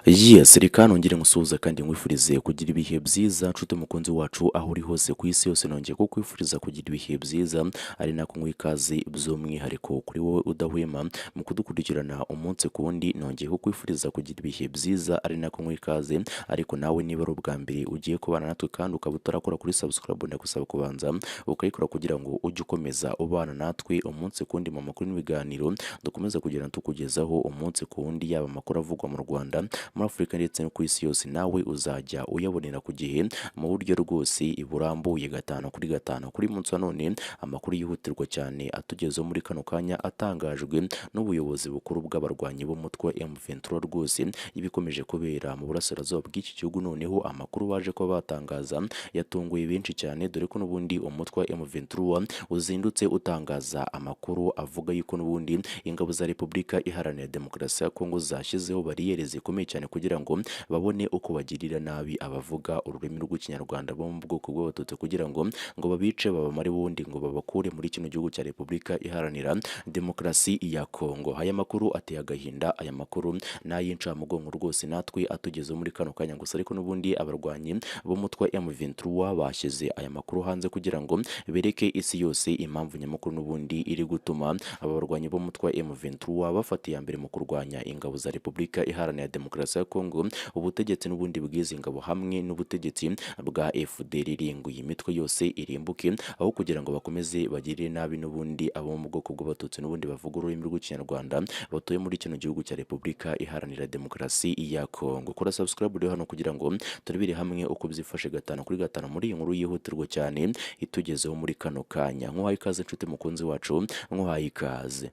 Yes, reka nongere ngusuhuze kandi nkwifurize kugira ibihe byiza, nshuti mukunzi wacu aho uri hose ku isi yose. Nongeye kukwifuriza kugira ibihe byiza, ari nako nguha ikaze by'umwihariko kuri wowe udahwema mu kudukurikirana umunsi ku wundi. Nongeye kukwifuriza kugira ibihe byiza, ari nako nguha ikaze. Ariko nawe niba ari ubwa mbere ugiye kubana natwe kandi ukaba utarakora kuri subscribe, ndagusaba kubanza ukayikora kugira ngo ujye ukomeza ubana natwe umunsi ku wundi mu makuru n'ibiganiro dukomeza kugenda tukugezaho umunsi ku wundi, yaba amakuru avugwa mu Rwanda, muri Afurika ndetse no ku isi yose, nawe uzajya uyabonera ku gihe mu buryo rwose burambuye, gatanu kuri gatanu. Kuri munsi wa none, amakuru yihutirwa cyane atugezeho muri kano kanya atangajwe n'ubuyobozi bukuru bw'abarwanyi b'umutwe wa M23 rwose, ibikomeje kubera mu burasirazuba bw'iki gihugu. Noneho amakuru baje kuba batangaza yatunguye benshi cyane, dore ko n'ubundi umutwe wa M23 uzindutse utangaza amakuru avuga yuko n'ubundi ingabo za Repubulika Iharanira Demokarasi ya Kongo zashyizeho bariyeri zikomeye cyane kugira ngo babone uko bagirira nabi abavuga ururimi rw'Ikinyarwanda bo mu bwoko bw'Abatutsi, kugira ngo babice, babamare, ubundi ngo babakure muri kino gihugu cya Repubulika Iharanira Demokarasi ya Kongo. Aya makuru ateye agahinda, aya makuru ni ay'incamugongo rwose natwe atugezeho muri kano kanya gusa. Ariko n'ubundi abarwanyi b'umutwe wa M23 bashyize aya makuru hanze kugira ngo bereke isi yose impamvu nyamukuru n'ubundi iri gutuma aba barwanyi b'umutwe wa M23 bafata iya mbere mu kurwanya ingabo za Repubulika Iharanira Demokarasi ya Kongo, ubutegetsi n'ubundi bw'izi ngabo hamwe n'ubutegetsi bwa FDLR, ngo iyi mitwe yose irimbuke, aho kugira ngo bakomeze bagirire nabi n'ubundi abo mu bwoko bw'Abatutsi n'ubundi bavuga ururimi rw'Ikinyarwanda batuye muri kino gihugu cya Repubulika Iharanira Demokarasi ya Kongo. Kora subscribe rero hano kugira ngo turebere hamwe uko byifashe gatanu kuri gatanu muri iyi nkuru yihutirwa cyane itugezeho muri kano kanya. Nkuhaye ikaze nshuti mukunzi wacu, nkuhaye ikaze.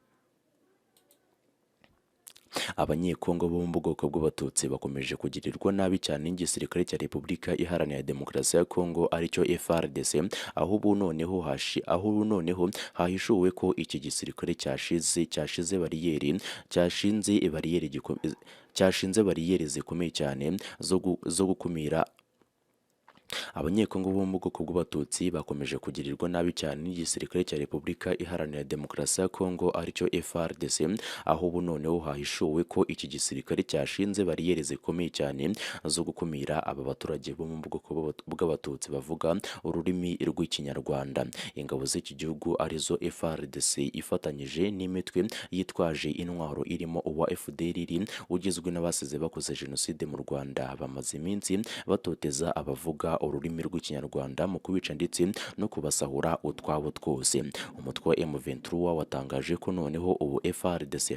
Abanyekongo bo mu bwoko bw'Abatutsi bakomeje kugirirwa nabi cyane n'igisirikare cya Repubulika Iharanira Demokarasi ya Kongo, aricyo FARDC, aho ubu noneho hahishuwe ko iki gisirikare cyashize bariyeri cyashinze bariyeri cyashinze bariyeri zikomeye cyane zo gukumira Abanyekongo bo mu bwoko bw'Abatutsi bakomeje kugirirwa nabi cyane n'igisirikare cya Repubulika Iharanira Demokarasi ya Kongo, aricyo FARDC, aho ubu noneho hahishuwe ko iki gisirikare cyashinze bariyeri zikomeye cyane zo gukumira aba baturage bo mu bwoko bw'Abatutsi bavuga ururimi rw'Ikinyarwanda. Ingabo z'iki gihugu arizo FARDC ifatanyije n'imitwe yitwaje intwaro irimo uwa FDLR ugizwe n'abasize bakoze jenoside mu Rwanda, bamaze iminsi batoteza abavuga ururimi rw'Ikinyarwanda mu kubica ndetse no kubasahura utwabo twose. Umutwe wa M23 watangaje ko noneho ubu FARDC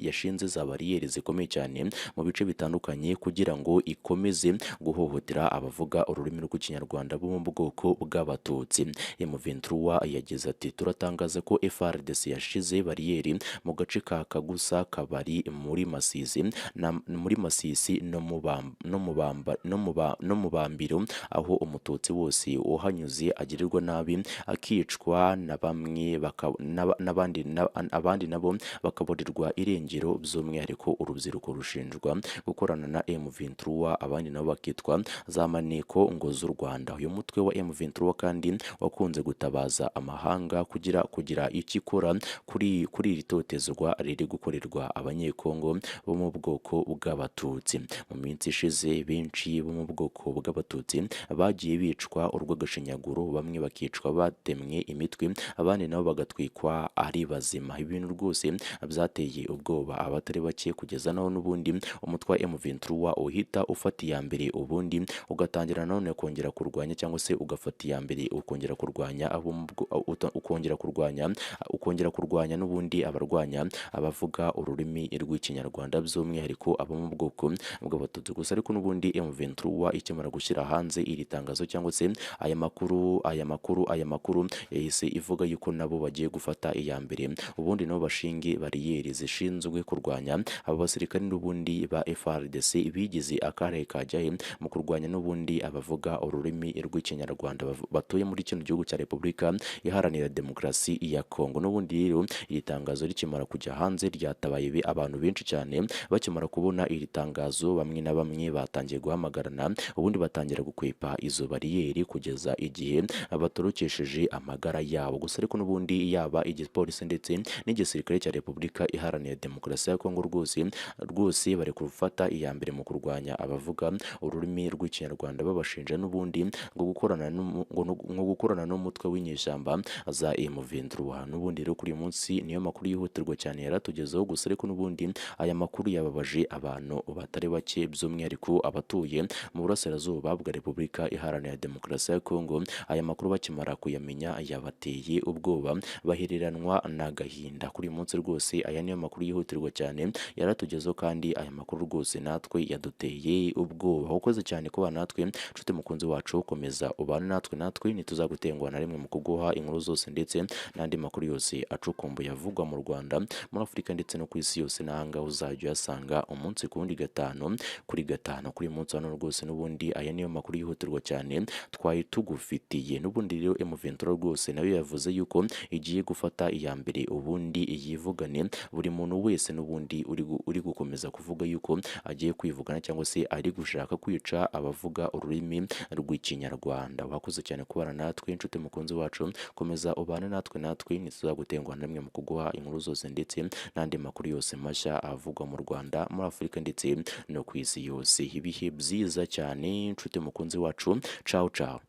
yashinze za bariyeri zikomeye cyane mu bice bitandukanye kugira ngo ikomeze guhohotera abavuga ururimi rw'Ikinyarwanda bo mu bwoko bw'Abatutsi. M23 yagize ati: "Turatangaza ko FARDC yashize bariyeri mu gace ka Kagusa Kabari muri Masisi no mu Bambiro, aho Umututsi wose uhanyuze agirirwa nabi akicwa na bamwe abandi nabo bakaburirwa irengero, by'umwihariko urubyiruko rushinjwa gukorana na M23, abandi nabo bakitwa za maneko ngo z'u Rwanda." Uyu mutwe wa M23 kandi wakunze gutabaza amahanga kugira icyo ikora kuri iri totezwa riri gukorerwa Abanyekongo bo mu bwoko bw'Abatutsi. Mu minsi ishize benshi bo mu bwoko bw'Abatutsi bagiye bicwa urw'agashinyaguro, bamwe bakicwa batemwe imitwe, abandi nabo bagatwikwa ari bazima. Ibintu rwose byateye ubwoba abatari bake, kugeza naho n'ubundi umutwe wa M23 uhita ufata iya mbere, ubundi ugatangira none kongera kurwanya, cyangwa se ugafata iya mbere ukongera kurwanya ukongera kurwanya n'ubundi abarwanya abavuga ururimi rw'Ikinyarwanda by'umwihariko abo mu bwoko bw'Abatutsi. Gusa ariko n'ubundi M23 ikimara gushyira hanze iri tangazo cyangwa se aya makuru yahise ivuga yuko nabo bagiye gufata iya mbere, ubundi nabo bashinge bariyeri zishinzwe kurwanya abo basirikare n'ubundi ba FARDC bigize akare kajyahe mu kurwanya n'ubundi abavuga ururimi rw'Ikinyarwanda batuye muri kino gihugu cya Repubulika Iharanira Demokarasi ya Kongo. N'ubundi rero iri tangazo rikimara kujya hanze ryatabaye abantu benshi cyane. Bakimara kubona iri tangazo, bamwe na bamwe batangiye guhamagarana, ubundi batangira gukwepa gukwepa izo bariyeri kugeza igihe batorokesheje amagara yabo. Gusa ariko n'ubundi yaba igipolisi ndetse n'igisirikare cya Repubulika Iharanira Demokarasi ya Kongo rwose rwose bari gufata iya mbere mu kurwanya abavuga ururimi rw'Ikinyarwanda, babashinja n'ubundi ngo gukorana n'umutwe w'inyeshyamba za M23. N'ubundi rero kuri uyu munsi niyo makuru yihutirwa cyane yaratugezeho. Gusa ariko n'ubundi aya makuru yababaje abantu batari bake, by'umwihariko abatuye mu burasirazuba bwa Repubulika Iharanira Demokarasi ya Kongo. Aya makuru bakimara kuyamenya yabateye ubwoba, bahereranwa n'agahinda. Kuri uyu munsi rwose aya niyo makuru yihutirwa cyane yaratugezeho, kandi aya makuru rwose natwe yaduteye ubwoba. Ukoze cyane kuba natwe, nshuti mukunzi wacu, komeza ubane natwe, natwe ntituzagutenguha na rimwe mu kuguha inkuru zose ndetse n'andi makuru yose acukumbuye avugwa mu Rwanda, muri Afurika ndetse no ku isi yose. N'ahangaha uzajya uyasanga umunsi ku wundi, gatanu kuri gatanu. Kuri uyu munsi hano rwose n'ubundi aya niyo makuru yihutirwa cyane twari tugufitiye. N'ubundi rero M23 rwose nayo yavuze yuko igiye gufata iya mbere ubundi yivugane buri muntu wese n'ubundi uri gukomeza kuvuga yuko agiye kwivugana cyangwa se ari gushaka kwica abavuga ururimi rw'Ikinyarwanda. Wakoze cyane kubana natwe, inshuti mukunzi wacu, komeza ubane natwe, natwe ntituzagutenguha na rimwe mu kuguha inkuru zose ndetse n'andi makuru yose mashya avugwa mu Rwanda, muri Afurika ndetse no ku isi yose. Ibihe byiza cyane, inshuti mukunzi wacu, ciao ciao.